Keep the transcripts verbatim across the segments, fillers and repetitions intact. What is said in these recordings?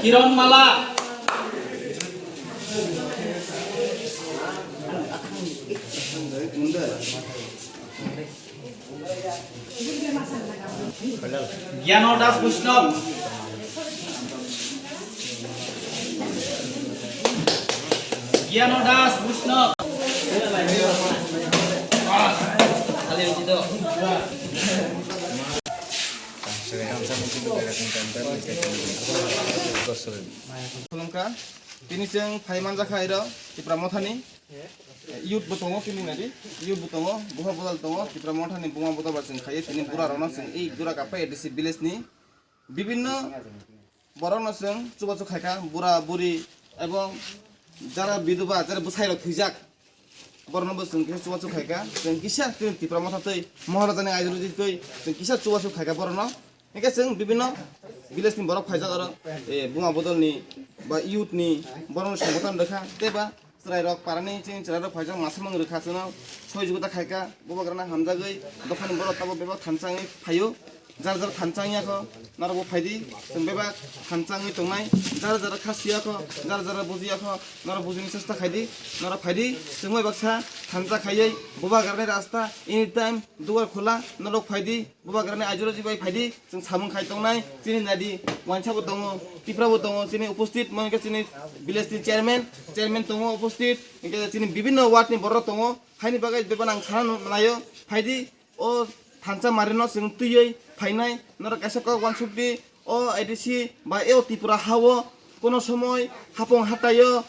Kiron Mala. Gyano Das Boishnab. Gyano Das Boishnab. Khulumkha, tini chwng phai manjakha iro Tipra Mothani. Youth bo tongo, chini nadi youth bo tongo, buha bodol tongo, Tipra Mothani buma bodol ba chwng khaiyo, tini bura rokno chwng ei Gura Kapha A D C village ni bibinno borokno chwng chubachu khaikha, bura buri ebong jara biduba, jara bwsai rok thwijak, borokno bo chwng kisa chubachu khaikha, chwng kisa tini Tipra Motha twi Maharajani ideology twi chwng kisa chubachu khaikha borokno. Hingke chwng bibinno village ni borok phaijak oro, eh, buma bodol ni ba youth ni borok ni songothon rwkha tei ba chwrai rok para ni chini chwrai rok phaijak masa mung rwkha chwngno soi juguta khaikha bubagrano hamjagwi dophani borok tabuk bebak thansa wngwi phaio jar jar thansa wngya kho norok bo phaidi chwng bebak thansa wngwi tongnai jar jar kha siyakho jar jar bujiyakho norok bujini chesta khaidi norok phaidi chwng bai baksa thansa khaiwi bubagrani rasta anytime dugar khula norok phaidi. Bubagrani ideology bai phaidi, chwng samung khai tongnai, chini nadi wansa bo tongo, Tipra bo tongo, chini uposthit, mo hingke chini village ni chairman, chairman tongo uposthit, hingke chini bibinno ward ni borok tongo, haini bagwi bebak ang sana naio, phaidi o thansa marino chwng twiwi phainai, norok kaisa kok wansukdi, o A D C ba o Tripura ha o kono somoi hapong hataio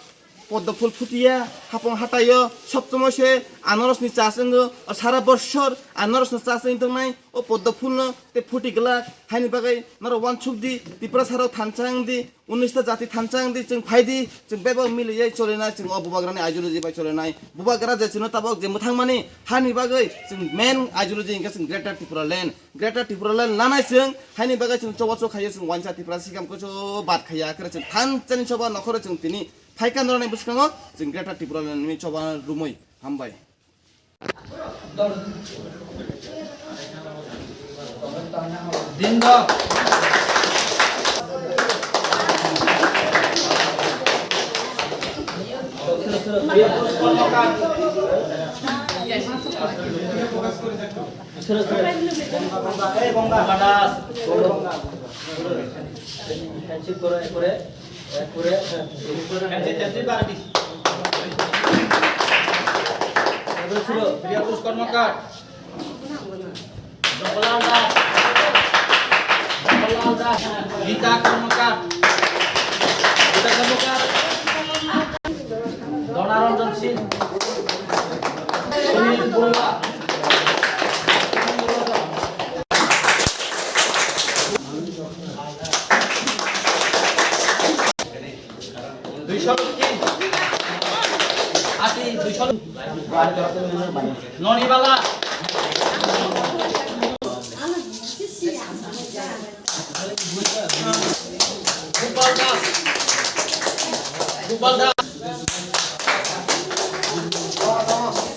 poddo phul phutiya, hapong hataio sob somoi se anaros ni chas wngo, o sara borsor anaros ni chas wng tongnai, o poddo phul no tei phuti glak, haini bagwi norok wansuk di, Tiprasa rok thansa wng di, unis ta jati thansa wng di, chwng phai di, chwng bebak mili ye chole nai, chwng o bubagra ni ideology bai chole nai, bubagra je chwngno tabok je mwthang mani, hani bagwi chwng main ideology hingke chwng Greater Tripura Land. Greater Tripura Land lanai chwng, haini bagwi chwng choba chok khaiyo chwng wansa Tripura sikam kocho bad khaiya, kre chwng thansa ni choba nokhoro chwng tini phaikha norani bwskango chwng Greater Tripura Land ni choba rumui hambai. Dindo. Sir, sir. Hey, Bonga. Bonga Das. Bonga. Handshake koro, ekore, ekore. Handshake, handshake, Barbie. Ekore sir. Priya Push Karmakar. Jampalal Das. Jampalal Das. Gita Karmakar. Gita Karmakar. Donaranjan Singh, Sunil Bora, Duisho Lokhi, Ati Duisho, Nonibala. Gopal Das. Gopal Das.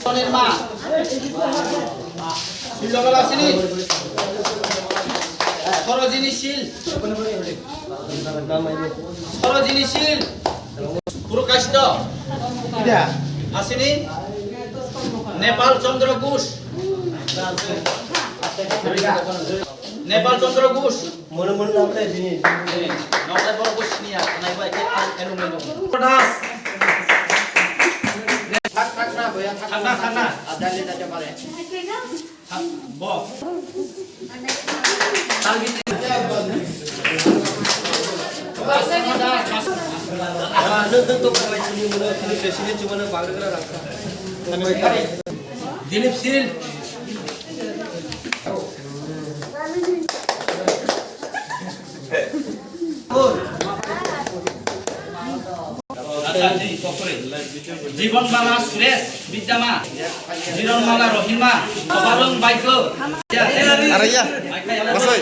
Sonirma. Silogala Sini. Sorojini Sil. Sorojini Sil. Prokashito. Asini. Nepal Chandra Ghosh. Nepal Chandra Ghosh. Mono mono na khe bini. Nokle borok bo sini ya, nai bai khe ang enu menu. Das. Thak thak na boya thak. Thak na, thak na. Adali da jabare. Bo. Talbi. Ah, no, no, to ka bai sini mono, sini president cuma na bagre kara rakha. Dilip Sil. Jibon Bala Suresh Bidyama, Jiron Mala Rohima, Obarong Baiko. Araya, masoi.